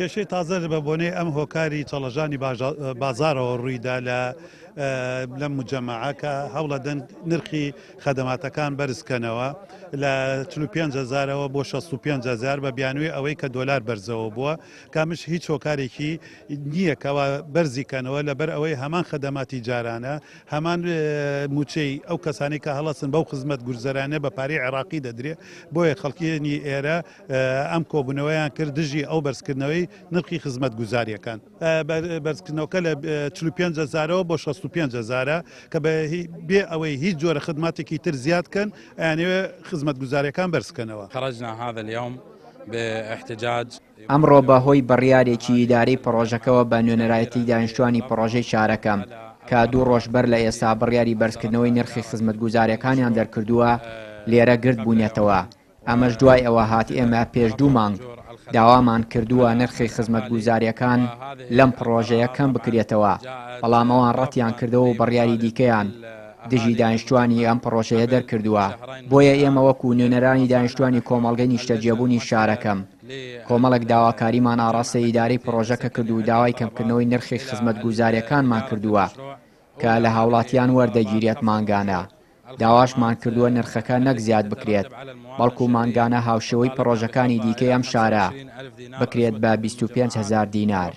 کێشەی تازە بە بۆنەی ئەم هۆکاری چەڵەژانی بازاڕەوە ڕوویدا لە لەم مجەمەعە کە هەوڵەدەن نرخی خەدەماتەکان بەرزکەنەوە لە 45 هەزارەوە بۆ 65 هەزار بە بیانووی ئەوەی کە دۆلار بەرزەوە بووە کامش هیچ هۆکارێکی نییە کەوا بەرزی کەنەوە لەبەر ئەوەی هەمان خەدەماتی جارانە هەمان موچەی ئەو کەسانی کە هەڵەسن بەو خزمەت گورزەرانە بە پارەی عێراقی دەدرێ بۆیە خەڵکیانی ئێرە ئەم کۆبوونەوەیان کرد دژی ئەو بەرزکردنەوەی نرخی خزمەتگوزارییەکان. بەرزکردنەوەکە لە 45 هەزارەوە بۆ 65 هەزارە کە بێ ئەوەی هیچ جۆرە خدماتێکی تر زیاد کەن ئەیانەوێ خزمەتگوزارییەکان بەرزکەنەوە. خرجنا هذا اليوم باحتجاج. ئەمڕۆ بە هۆی بڕیارێکی ئیدارەی پڕۆژەکەوە بە نوێنەرایەتی دانیشتوانی پڕۆژەی شارەکەم کە دوو ڕۆژ بەر لە ئێستا بڕیاری بەرزکردنەوەی نرخی خزمەتگوزارییەکانیان دەرکردووە لێرە گردبوونەتەوە. ئەمەش دوای ئەوە هات ئێمە پێش دوو مانگ داوامان کردووە نرخی خزمەتگوزارییەکان لەم پڕۆژەیە کەم بکرێتەوە، بەڵام ئەوان ڕەتیان کردەوە و بڕیاری دیکەیان دژی دانیشتوانی ئەم پڕۆژەیە دەرکردووە، بۆیە ئێمە وەکو نوێنەرانی دانیشتوانی کۆمەڵگەی نیشتەجێبوونی شارەکەم کۆمەڵێک داواکاریمان ئاڕاستەی ئیدارەی پڕۆژەکە کرد و داوای کەمکردنەوەی نرخی خزمەتگوزارییەکانمان کردووە کە لە هاوڵاتیان وەردەگیرێت مانگانە. داواشمان کردووە نرخەکە نەک زیاد بکرێت، بەڵکو مانگانە هاوشێوەی پڕۆژەکانی دیکەی ئەم شارە بکرێت بە 25 هەزار دینار.